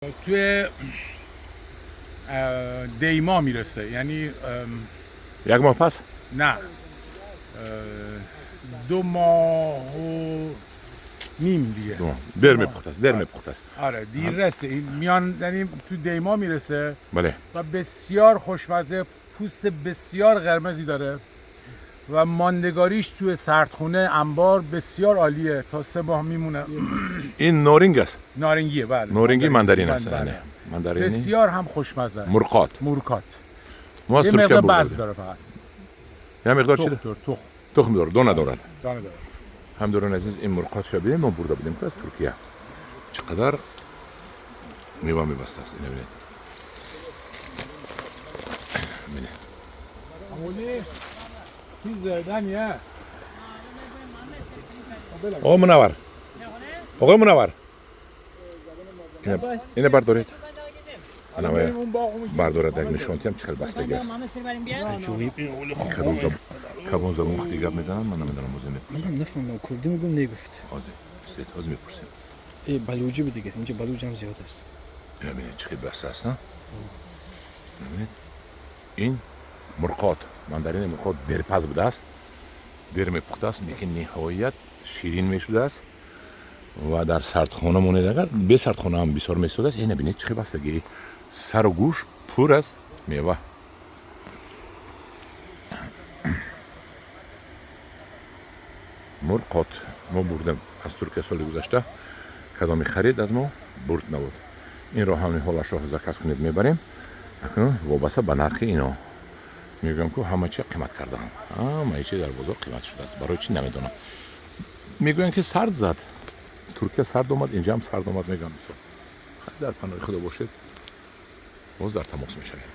توی دیما میرسه، یعنی یک ماه پس؟ نه، 2 ماه و نیم دیگه. 2 ماه. دیر میپخت است، دیر میپخت است. آره، دیر رسه این میان، یعنی تو دیما میرسه. و بسیار خوشمزه، پوست بسیار قرمزی داره و ماندگاریش توی سردخونه، انبار بسیار عالیه، تا 3 ماه میمونه. این نارنگ است. نارنگیه، بله. نارنگی مندرین است. بله. یعنی مندرینی. بسیار هم خوشمزه است. مرقات. مورکات. ما از یه ترکیه مقدار برده بز بودیم. داره فقط. یه مقدار چی تخم داره؟ داره، تخم. تخم داره، دانه دارد. دانه داره. همداران عزیز، این مرقات شبیه ما برده بودیم که از ترکیه چقدر میوه میبسته است. اینو ببینید، ببینید. عمولی چیز دنیه. آقا منور، آقای منور، اینه بردارید. انا اون باغ اون بردارد، یک نشانتی هم چقدر بستگی است. کدام زبان خیلی گپ میزنن، من نمیدونم موضوع. منم نفهمیدم، کردی میگم نگفت. حاضر سید حاضر میپرسیم. ای بلوچی بود دیگه، اینجا بلوچ هم زیاد است. اینو ببینید چقدر بسته است، نه؟ ببینید، این مرقات مندرین، مرقات دیرپز بوده است، دیر میپخته است، لیکن نهایت شیرین میشده است و در سردخانه مونده. اگر به سردخانه هم بسیار میسوده است. اینو ببینید چقدر بستگی، سر و گوش پر است میوه. مرقات ما بردم از ترکیه سال گذشته. کدامی خرید از ما برد نبود. این را هم حالا شاه заказ кунед، мебарем. Акнун вобаста ба нархи ино мегӯям, ку ҳама чи қимат кардаам, ҳамаи чи дар бозор қимат шудааст. Барои чӣ намедонам. Мегӯянд, ки сард зад, Туркия сард омад, инҷа ҳам сард омад, мегӯям. Дар паноҳи Худо бошед, боз дар тамос мешавем.